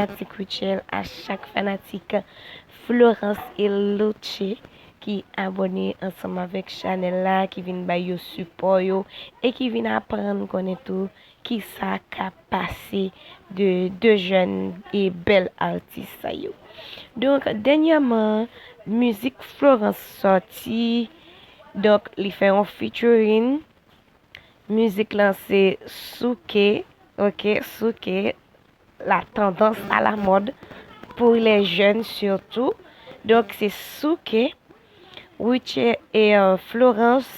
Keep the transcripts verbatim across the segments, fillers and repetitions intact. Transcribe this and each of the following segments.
fanatik Rutshelle, a chak fanatik Florence et Louche ki abòne ansanm avèk chanèl la, ki vin bay yo sipò yo e ki vin aprann konnen tou kisa k ap pase de de jèn e bèl atis sa yo. Donk, dènyèman, mizik Florence sòti. Donk, li fè yon featuring. Mizik lan se Souke, oke, Souke, la tendance à la mode pour les jeunes surtout. Donk, se Souke, Rutshelle e, euh, Florence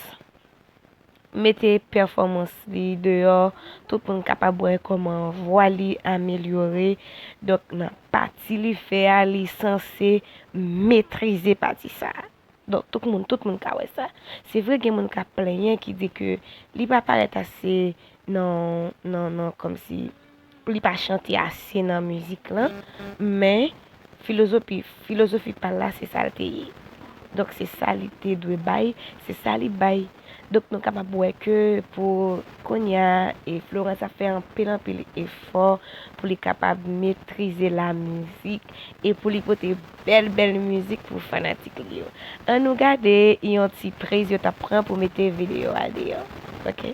mete pèfòmans li deyò, tout moun kapab wè kòman vwa li amelyore. Donk, nan pati li fè a, li sanse metrize pati sa a. Donk, tout moun, tout moun ka wè sa. Se vre, gen moun k ap plenyen, ki di ke li pa parèt ase nan, nan, nan, kòmsi li pa chante ase nan mizik lan, men filozofi, filozofi pa l la, se sa l te ye. Donk, se sa li te dwe bay, se sa li bay. Donk, nou kapab wè ke pou kounye a, e Florence ap fè anpil, anpil efò pou li kapab metrize lamizik e pou li pote bèl, bèl mizik pou fanatik li yo. Ann nou gade yon ti priz yo t ap pran pou mete videyo a deyò. Oke?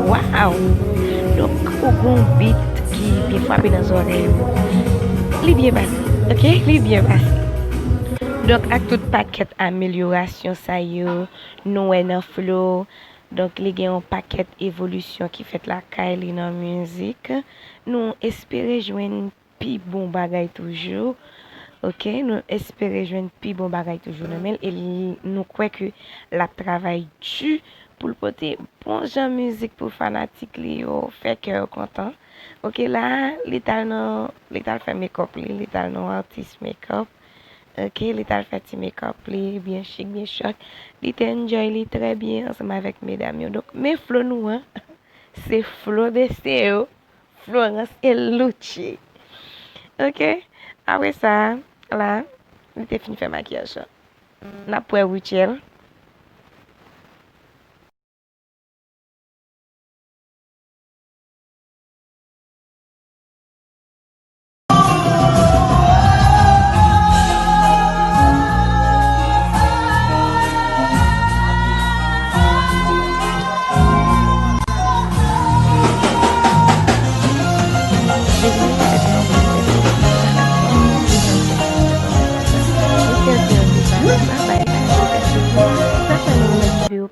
Waw! Donk, ou gon beat ki byen frape nan zòrèy ou. Li byen pase, oke? Li byen pase. Donk, ak tout pakèt amelyorasyon sa yo, nou wè nan Flo. Donk, li gen yon pakèt evolisyon ki fèt lakay li nan mizik. Nou espere jwenn pi bon bagay toujou. Oke, nou espere jwenn pi bon bagay toujou nan men l. E li, nou kwè ke l ap travay di pou l pote bon jan mizik pou fanatik li yo, fè kè yo kontan. Oke, la, li t al nan, li t al fè makeup li, li t al nan yon atis makeup. Oke, li t al fè ti makeup li, byen chik, byen chòk. Li te enjoy li trè byen ansanm avèk medam yo. Donk, men Flo nou an, se Flo de Seo. Florence e Louche. Oke? Apre sa, la, li te fin fè makiyaj lan. N ap wè Rutshelle.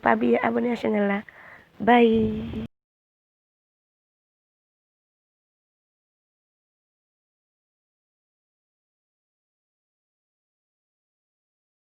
Pa bliye abòne a chanèl la. Bye!